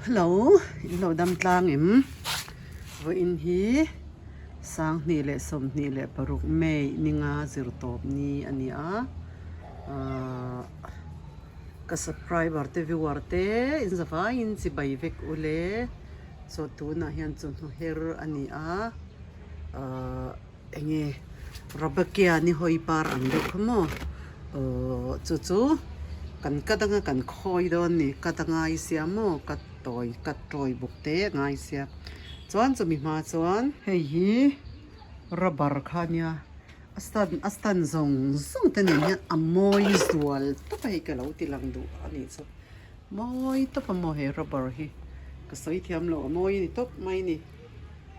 Hello, in lo dam tlang em? Vawiin hi 2026 May ninga zir tawp ni a ni a. Ahh ka subscriber te viewer te in zavaiin chibai vek u le. Chaw tunah hian chawhnu her a ni a. Ahh. Enge Rabakia ni hawi par ang deuh kha maw aww chu chu kan cut anga kan khawi dawn a ni cut a ngai sia maw cut tawi cut tawi bawk te a ngai sia chuan chumi hma chuan hei hi rubber kha ania a stand a stand zawng zawng te nen hian a mawi zual tawp a hei ka lo ti lang duh a nih chu mawi tawp a maw he rubber hi ka sawi thiam loh a mawi a ni tawp mai a ni.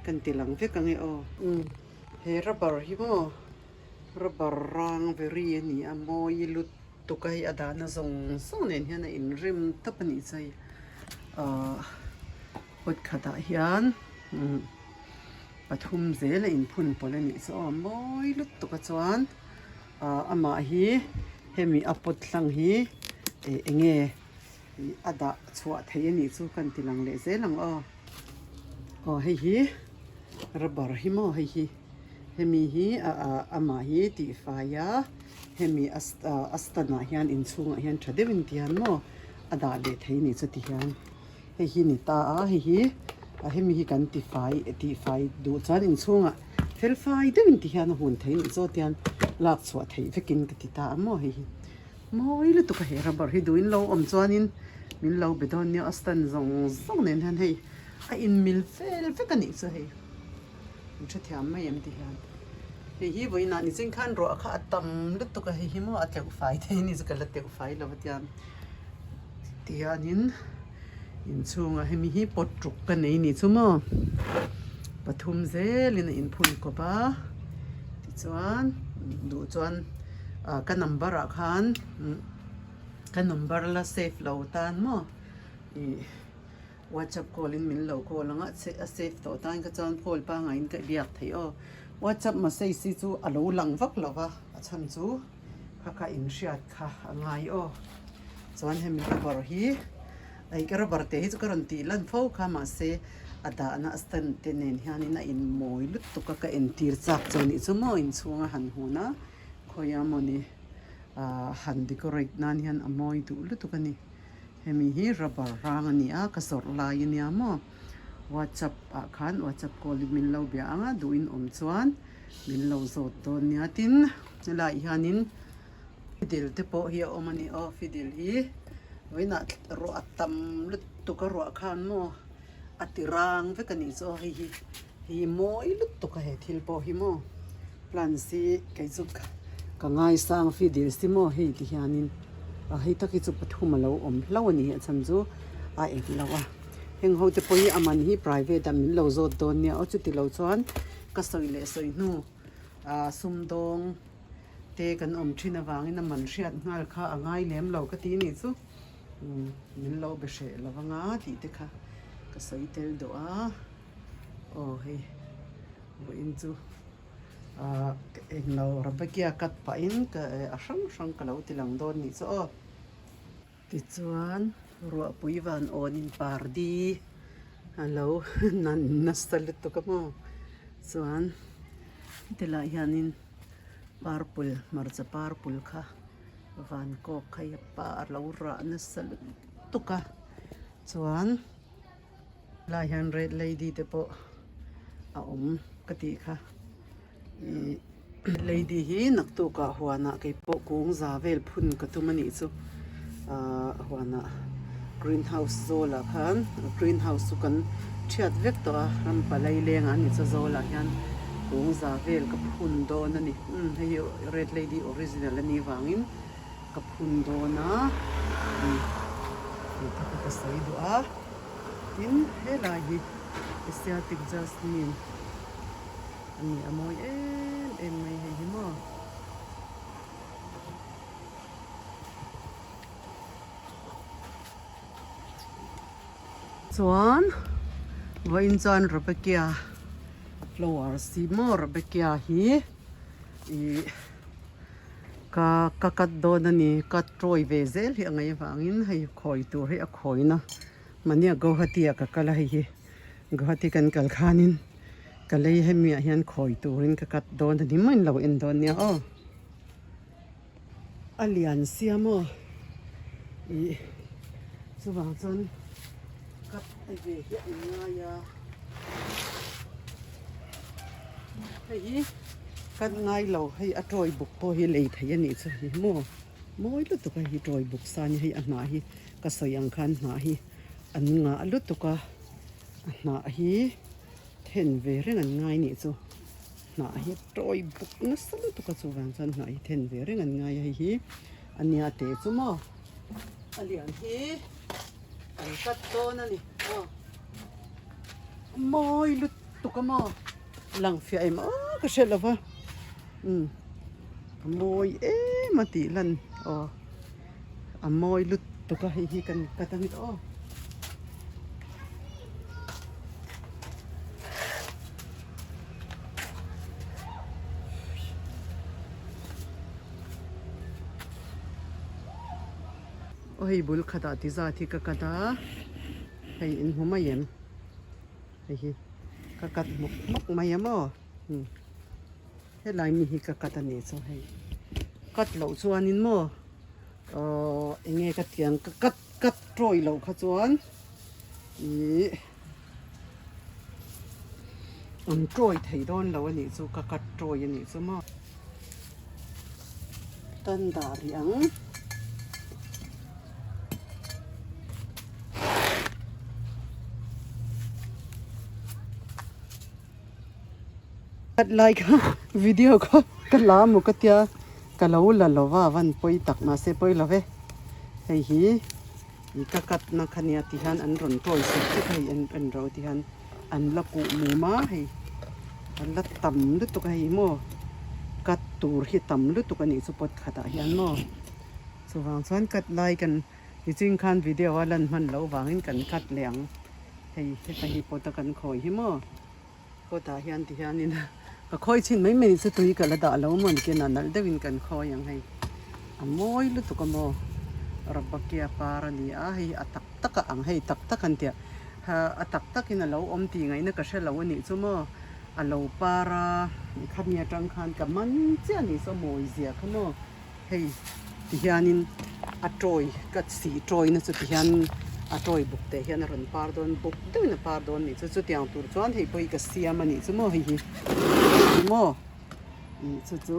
Kan ti lang vek ange aw. Umm he rubber hi maw rubber rang veri a ni a mawi lutuk a hei a dahna zawng zawng nen hian a inrem tawp a nih chu hei ahh kawt khatah hian umm pathum zel a inphun pawlh a nih chu aw mawi lutuk a chuan ahh amah hi hemi a pawt hlang hi ih eng nge. Ih a dah chhuah theih a nih chu kan ti lang leh zel ang aw. Aw hei hi rubber hi maw hei hi hemi hi a a amah hi tihfai a hemi a a stand ah hian inchhungah hian tha deuhin ti hian maw a dah leh theih a nih chu ti hian hei hi ni ta a hei hi a hemi hi kan tifai tihfai duh chuan inchhungah fel fai deuhin ti hian a hun theih a nih chu tihian lak chhuah theih vekin ka ti ta a maw hei hi. Mawi lutuk a he rubber hi duhin lo awm chuanin min lo be dawn nia a stand zawng zawng nen hian hei a inmil vel vek a nih chu hei min hrethiam mai em ti hian hei hi vawiinah nichin khan ruah kha a tam lutuk a hei hi maw a tleuh fai thei a ni chu ka la tleuh fai lo a tiang tihianin inchhungah hemi hi pot ruk ka nei a nih chu maw pathum zelin a inphun kawp a tichuan duh chuan ah ka number ah khan ka number la save lo tan maw ih whatsapp call in min lo call ang a a save tawh tan kha chuan call pangaiin ka biak theih aw whatsapp message hi chu a lo lang vak lo va a chhan chu. Kha kha inhriat kha a ngai aw. Chuan hemi rubber hi ei ka rubber te hi chu ka rawn tih lan fo kha mahse a dahna a stand te nen hianin a inmawi lutuk a ka entir chak chu anih chu maw inchhunga han hun a khawiah mawni ah han decorate nan hian a mawi duh lutuk a ni. Hemi hi rubber rang a ni a ka zawrh lai a nia maw whatsapp ah khan whatsapp call in min lo bia ang a duhin awm chuan. Min lo zawt dawn nia tin helaiah hianin fidil te pawh hi a awm a ni aw fidil hi vawiinah ruah a tam lutuk a ruah khan maw a ti rang vek a nih chu aw hei hi hei hi mawi lutuk a he thil pawh hi maw plants hi kei chu ka ngaisang fidil si maw hei ti hianin a hei tak hi chu pathum a lo awm hlauh a ni a chhan chu a eng lo a heng ho te pawh hi a man hi private ah min lo zawt dawn nia aw chuti lo chuan. Ka sawi leh sawi hnu ah sumdawng te kan awm thin avangin a man hriat nghal kha a ngai lem lo ka ti nih chu min lo be hreh lo anga tih te kha ka sawi tel duh a aw hei vawiin chu ah englo Rebecca cut pahin ka a hrang hrang ka lo ti lang dawn nih chu aw. Tichuan ruahpui van awnin pardi a lo nan nasa lutuk a maw chuan tilai hianin purple hmarcha purple kha van kawk kha hi a par lo rah nasa lutuk a chuan helai hian red lady te pawh a awm ka tih kha. Ih lady hi naktukah huanah kei pawh kung za vel phun ka tum a nih chu ahh huanah green house zawlah khan green house chu kan thiat vek tawh a ram palai lengah a ni chu zawlah hian kung za vel ka phun dawn a ni umm hei hi red lady original a nih vangin ka phun dawn a umm tih te kha ka sawi duh a tin helai hi asiatic jasmine. A ni a mawi em em mai hei hi maw. Chuan vawiin chuan Rebecca flowers hi maw Rebecca hi ih ka ka cut dawn a ni cut tawi ve zel hi a ngaih avangin hei khawi tur hi a khawina. Mahnia Guwahati ah ka kal a hei hi Guwahati kan kal khanin ka lei hemi ah hian khawi turin ka cut dawn a ni maw in lo en dawn nia aw. A lian sia maw ih chuvang chuan cut ve hi a inngai a hei hi cut ngai lo hei a tawi buk pawh hi lei theih a nih chu hi maw mawi lutuk a hei tawi buk sa a ni hei a hnah hi ka sawi ang khan hnah hi an ngah lutuk a a hnah hi then ve reng an ngai nih chu. Hnah hi tawi buk nasa lutuk a chuvang chuan hnah hi then ve reng an ngai a hei hi a nia teh chu maw a lian hi an cut dawn a ni aw mawi lutuk a maw lang fiah em aw ka hre lo va umm a mawi em a tih lan aw a mawi lutuk a hei hi kan cut ang aw. Aw hei bul khatah ti zat hi ka cut a hei in hmu mai em hei hi ka cut hmawk hmawk mai a maw umm helai mi hi ka cut a nih chu hei cut loh chuanin maw aww eng nge ka tih ang ka cut cut tawi loh kha chuan ihh. An tawi thei dawn lo a nih chu ka cut tawi a nih chu maw. Tan dah rih ang. Cut lai kha video kha ka la maw ka tia ka lo la lo va a van pawi tak mahse pawi lo ve hei hi. I ka cut na kha nia ti hian an rawn tawi sek sek a hei en en ro ti hian an la kuh mum a hei an la tam lutuk a hei maw cut tur hi tam lutuk a nih chu pot khatah hian maw chuvang chuan cut lai kan nichin khan video a lan hman loh vangin kan cut leh ang hei heta hi pot a kan khawi hi maw pot ah hian ti hianin ka khawi chhin mai mai chu tui ka la dah lo maw nikin a nalh deuhin kan khawi ang hei a mawi lutuk a maw Rabbakia par a ni a hei a tak tak a ang hei tak tak an tia a tak takin a lo awm tih ngaihna ka hre lo a nih chu maw a lo par a khami atang khan ka man chiah a nih chu a mawi zia kha maw. Hei ti hianin a tawi ka sih tawina chu ti hian a tawi buk teh hian a rawn par dawn buk deuhin a par dawn nih chu chutiang tur chuan hei pawh hi ka siam a nih chu maw hei hi maw ih chu chu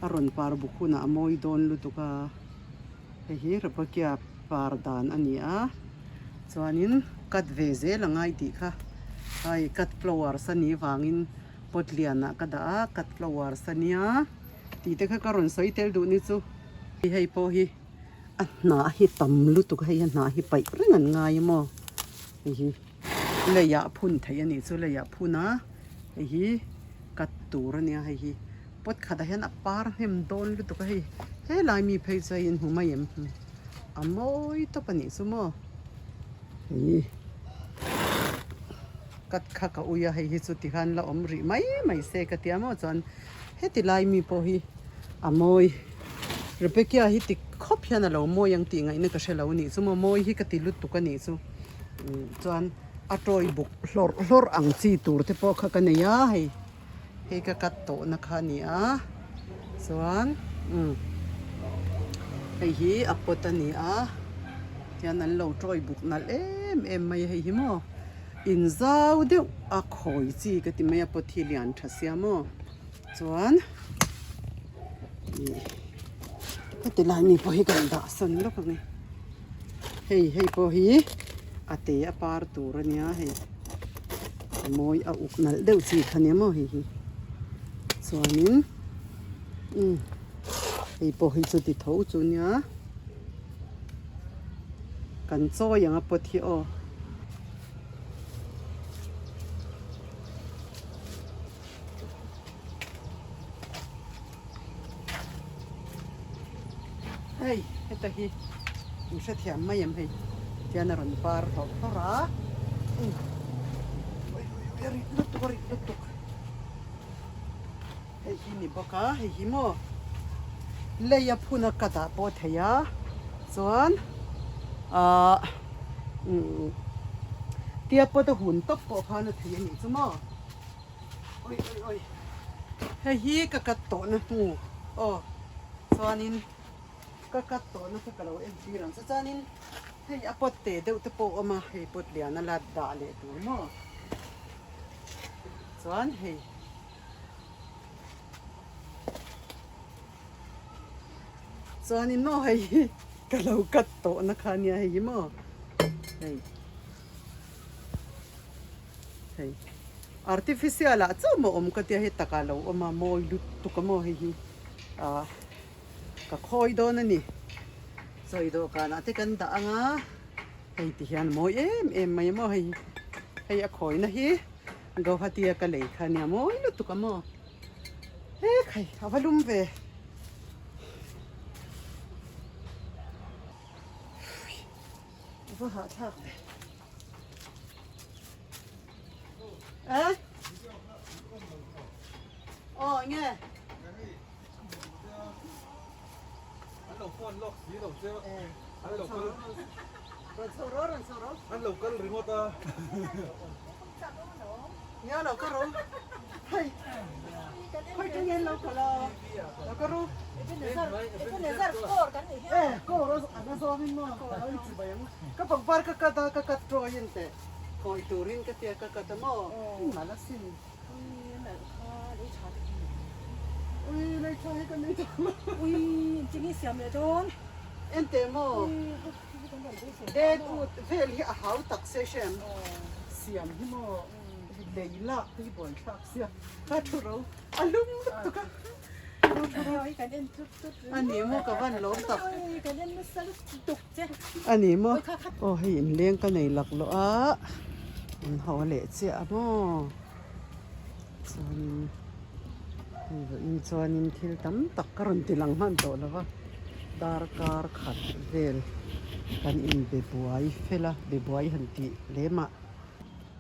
a rawn par buk hunah a mawi dawn lutuk a hei hi Rebecca par dan a ni a chuanin cut ve zel a ngai tih kha hei cut flowers a nih vangin pot lianah ka dah a cut flowers a nia. Tih te kha ka rawn sawi tel duh ni chu. Hei pawh hi a hnah hi tam lutuk a hei a hnah hi paih reng an ngai a maw hei hi leiah phun theih a nih chu leiah phun a hei hi cut tur a nia hei hi pot khatah hian a par hnem dawn lutuk a hei helai mi phei chu hei in hmu mai em a mawi tawp a nih chu maw hei. Cut kha ka ui a hei hi chu tikhan la awm rih mai mai se ka tia maw chuan heti lai mi pawh hi a mawi Rebecca hi ti khawp hian a lo mawi ang tih ngaihna ka hre lo a nih chu maw mawi hi ka ti lutuk a nih chu chuan a tawi buk hlawrh hlawrh ang chi tur te pawh kha ka nei a hei hei ka cut tawhna kha a ni a chuan umm hei hi a pot a ni a tihian an lo tawi buk nalh em em mai a hei hi maw. In zau deuh a khawi chi ka ti mai a pot hi lian tha sia maw chuan ih heti lai mi pawh hi kan dah sawn lawk ang e hei hei pawh hi a te a par tur a nia hei a mawi a uk nalh deuh chi kha nia maw hei hi chuanin umm hei pawh hi chu ti tho chu nia kan chawi ang a pot hi aw. Hei heta hi in hrethiam mai em hei tian a rawn par hlawrh hlawrh a ui ui ui a rih lutuk a rih lutuk hei hi ni bawk a hei hi maw lei a phun a ka dah pawh thei a chuan ahh. Umm tia pot a hun tawp pawh khan a thei a nih chu maw. Oi oi oi hei hi ka cut tawhna hnu aw chuanin ka cut tawhna kha ka lo entir ang che chuanin hei a pot te deuh te pawh a awm a hei pot lian a la dah leh tur maw chuan hei. Chuanin maw hei hi ka lo cut tawhna kha ania hei hi maw hei hei artificial ah chauh maw awm ka tia hei takah lo awm a mawi lutuk a maw hei hi ah ka khawi dawn a ni chawi dawhkanah te kan dah ang a hei ti hian a mawi em em mai a maw hei hi hei a khawina hi Guwahati a ka lei kha ania mawi lutuk a maw. He khai a va lum ve. A va hahthlak ve. Eh? Aw nge. An lo phone lawk si lo che. An lo kal. Rawn chho rawh, rawn chho rawh. An lo kal ringawt a. Nia lo ka ro. Hei. Khoi tang en lo kal a. Lo ka ro. Eh, ko ro an a zawng in maw. Ai chi bai ang. Ka pangpar ka cut a, ka cut tawih in teh. Khawi turin ka tia ka cut a maw. Mal a sin. Ui lei tha hi ka nei tawh lo. Ui engtin nge siam leh dawn? Enteh maw? Dead wood vel hi a hau tak se hrem siam hi maw lei lak te hi buai thlak sia ka thu ro a lum lutuk a. A ni maw ka van lawm tak. A ni maw? Aw hei inleng ka nei laklawh a in haw leh chiah a maw chuanin hei vawiin chuanin thil tam tak ka rawn ti lang hman tawh lo va darkar khat vel kan inbe buai fel a be buai han tih lem ah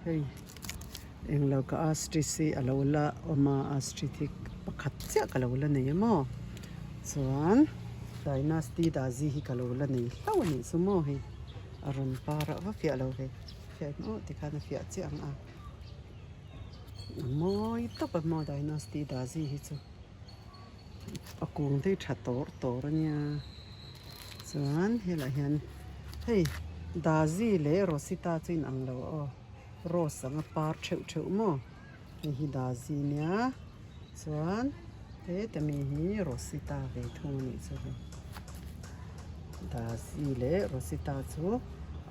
hei englo ka ostrich hi a lo la awm a ostrich hi pakhat chiah ka lo la nei a maw chuan dynasty dazi hi ka lo la nei hlauh a nih chu maw hei a rawn par a va fiah lo ve fiah maw tikhan a fiah chiah ang a a mawi tawp a maw dynasty dazi hi chu a kung te hi tha tawr tawr a nia chuan helaiah hian hei dazi leh rosita chu inang lo aw. Rose anga par theuh theuh maw hei hi dazi nia chuan heta mi hi rosita ve thung a nih chu hei dazi leh rosita chu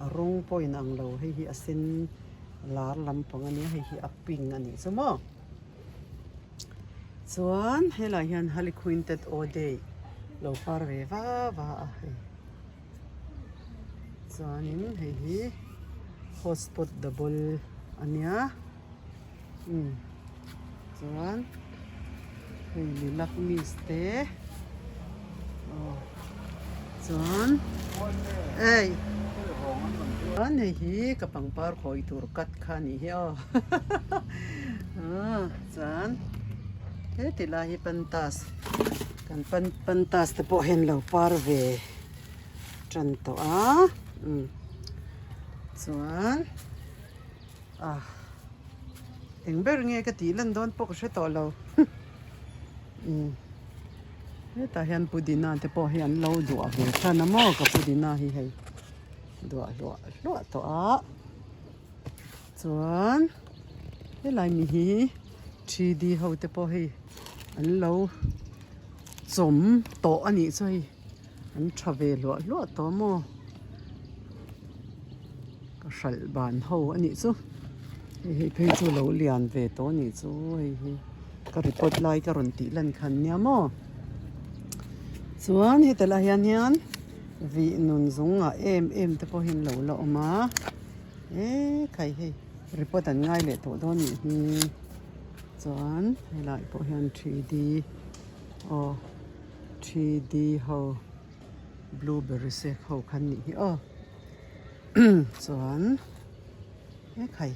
a rawng pawh in ang lo hei hi a sen lar lampang a nia hei hi a pink a nih chu maw chuan helaiah hian haliquinted awday lo par ve va va a hei. Chuanin hei hi hotspot double a nia umm chuan hei lilac mist te aw chuan ei chuan hei hi ka pangpar khawi tur cut kha a nih hi aw chuan heti lai hi pantas kan pantas te pawh hian lo par ve. Tan tawh a umm chuan ah eng ber nge ka tih lan dawn pawh ka hre tawh lo umm hetah hian pudina te pawh hi an lo duah ve tan a maw ka pudina hi hei duah hluah hluah tawh a chuan helai mi hi 3D ho te pawh hei an lo chawm tawh a nih chu hei. An tha ve hluah hluah tawh maw? Ka hralh ban ho a nih chu. Hei hei phei chu lo lian ve tawh a nih chu hei hi ka report lai ka rawn tih lan khan nia maw? Chuan heti lai hian hian vih nun zung ah em em te pawh hi an lo la awm a e khai hei report an ngai leh tawh dawn nih hi chuan helai pawh hian 3D aw. 3D ho blueberry shake ho khan nih hi aw chuan he khai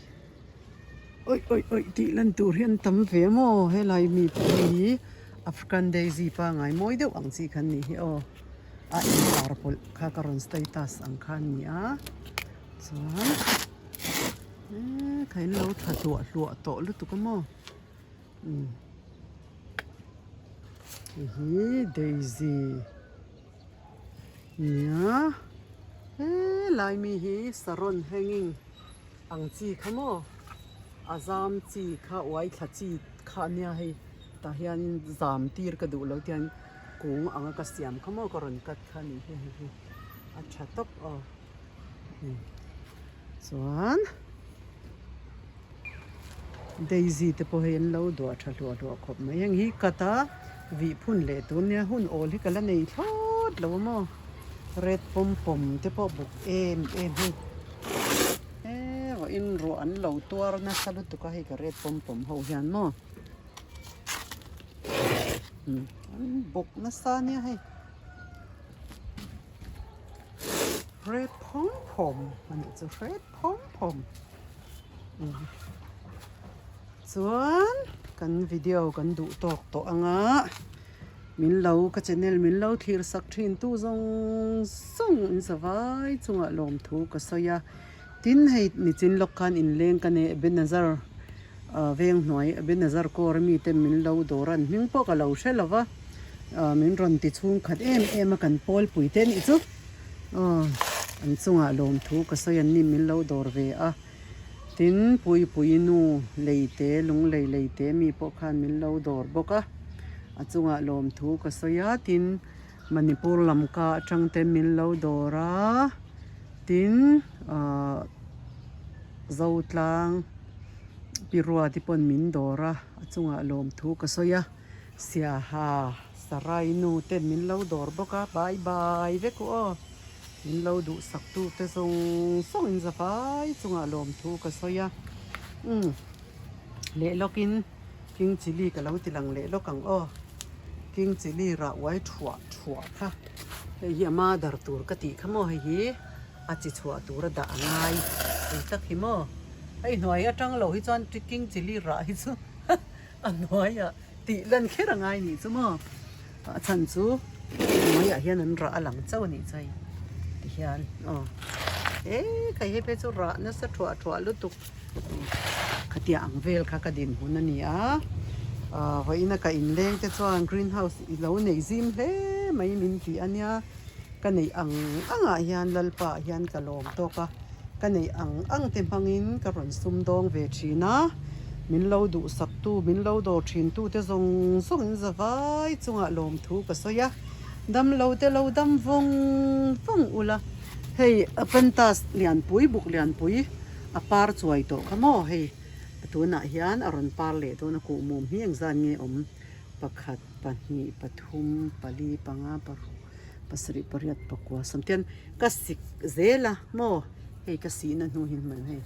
awih awih awih tih lan tur hi an tam ve maw helai mi pawh hi African daisy pangai mawi deuh ang chi khan nih hi aw a intar pawlh kha ka rawn status ang kha a ni a. Chuan eee kha in lo tha hluah hluah tawh lutuk a maw umm hei hi daisy nia helai mi hi saron hanging ang chi kha maw a zam chi kha uai thla chi kha ania hei tah hianin zam tir ka duh lo tiang kung anga ka siam kha maw ka rawn cut kha a nih hi hei hi a tha tawp aw. Chuan daisy te pawh hei an lo duah tha hluah hluah khawp mai heng hi cut a vih phun leh tur nia hun awl hi ka la nei thlawt lo a maw red pawm pawm te pawh buk em em hei he vawiin ruah an lo tuar nasa lutuk a hei ka red pawm pawm ho hian maw an buk nasa nia hei. Red phawm phawm a nih chu red phawm phawm chuan kan video kan duh tawk tawh ang a min lo ka channel min lo thlir sak thin tu zawng zawng in zavai chungah lawmthu ka sawi a tin hei nichin lawk khan inleng ka nei Ebenezer ah veng hnuai Ebenezer kawr ami te min lo dawr a an hming pawh ka lo hre lo va ah min rawn ti chhung khat em em a kan pawl pui te anih chu aw an chungah lawmthu ka sawi an ni min lo dawr ve a tin puipui nu lei te lunglei lei te mi pawh khan min lo dawr bawk a a chungah lawmthu ka sawi a tin Manipur lam ka atang te min lo dawr a tin ah Zotlang pi ruati pawn min dawr a a chungah lawmthu ka sawi a Siaha Sarai nu ten min lo dawr bawk a bye bye vek u aw min lo duhsak tu te zawng zawng in zavai chungah lawmthu ka sawi a umm leh lawkin king chilli ka lo ti lang leh lawk ang aw king chilli rah uai thuah thuah kha hei hi a mother tur ka tih kha maw hei hi. A chi chhuah tur a dah a ngai tui tak hi maw. Hei hnuai atang lo hi chuan king chilli rah hi chu a hnuaiah tih lan kher a ngai nih chu maw. A chhan chu hnuaiah hian an rah a lang chauh a nih chu hei tihian aw he khai hei phei chu rah nasa thuah thuah lutuk khatiang ang vel kha ka dinhmun a ni a ah vawiin a ka inleng te chuan green house i lo nei zim hle mai min ti a nia. Ka neih ang angah hian Lalpa ah hian ka lawm tawk a, ka neih ang ang te hmangin ka rawn sum dawng ve thin a, min lo duhsak tu, min lo dawr thin tu te zawng zawng in zavai chungah lawmthu ka sawi a, dam lo te lo dam vawng vawng ula, hei Apantas lianpui buk lianpui a par chuai tawh kha maw hei tunah hian a rawn par leh dawn a kuhmum hi engzat nge awm pakhat pahnih pathum pali panga paruk pasarih pariat pakua sawmtian ka sik zel a maw hei ka sihna hnu hi hman hei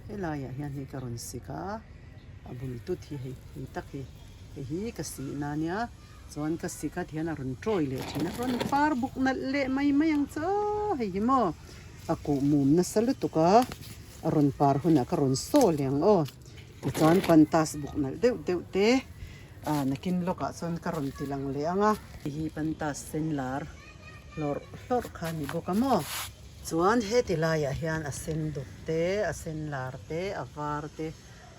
helaiah hian hei ka rawn sik a a bul tut hi hei hei tak hi hei hi ka sihna ania chuan ka sik a tihian a rawn tawi leh thin a rawn par buk nalh leh mai mai ang chu hei hi maw a kuh mum nasa lutuk a a rawn par hunah ka rawn saw leh ang aw tichuan pantas buk nalh deuh deuh te. Ah nakin lawkah chuan ka rawn ti lang leh ang a. Hei hi pantas sen lar hlawrh hlawrh kha a ni bawk a maw. Chuan heti laiah hian a sen duk te, a sen lar te, a var te,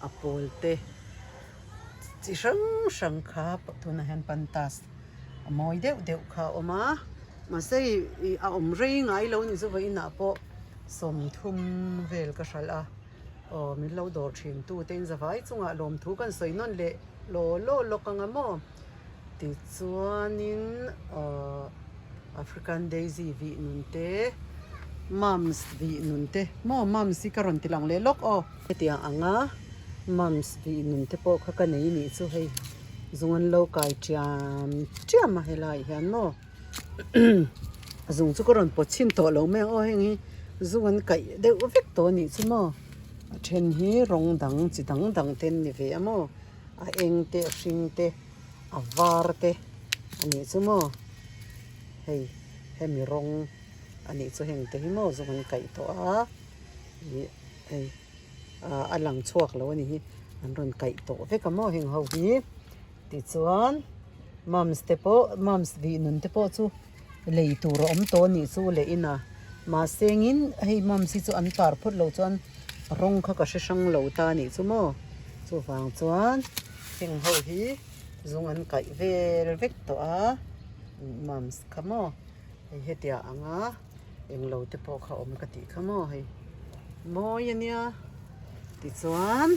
a pawl te chi hrang hrang kha tunah hian pantas a mawi deuh deuh kha a awm a. Mahse ih a awm rei ngai lo ni chu vawiinah pawh 30 vel ka hralh a. Aw min lo dawr thin tu te in zavai chungah lawmthu kan sawi nawn leh law law lawk ang a maw tichuanin ahh African daisy vih nun te mums vih nun te maw mums hi ka rawn ti lang leh lawk aw hetiang anga mums vih nun te pawh kha ka nei nih chu hei zung an lo kai chiam chiam a helaiah hian maw. A zung chu ka rawn pawt chhin tawh lo mai ang aw heng hi zung an kaih deuh vek tawh a nih chu maw a then hi rawng dang chi dang dang te an ni ve a maw a eng te a hring te a var te a nih chu maw hei hemi rawng a nih chu heng te hi maw zung an kaih tawh a ih hei ah a lang chhuak lo a ni hi an rawn kaih tawh vek a maw heng ho hi. Tichuan mums te pawh mums vih nun te pawh chu lei tur a awm tawh a nih chu leh in a. Mahsengin hei mums hi chu an par phawt lo chuan rawng kha ka hre hrang lo ta a nih chu maw. Chuvang chuan heng ho hi zung an kaih vel vek tawh a mums kha maw hei hetiang anga englo te pawh kha awm ka tih kha maw hei mawi a nia tichuan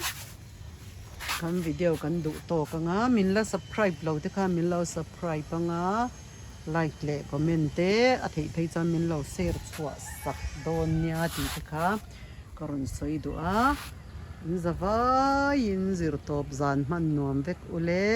kan video kan duh tawk anga min la subscribe lo te khan min lo subscribe anga like leh comment te a theih phei chuan min lo share chhuah sak dawn nia tih te kha ka rawn sawi duh a in za vaiin zir tawp zan hman nuam vek ule.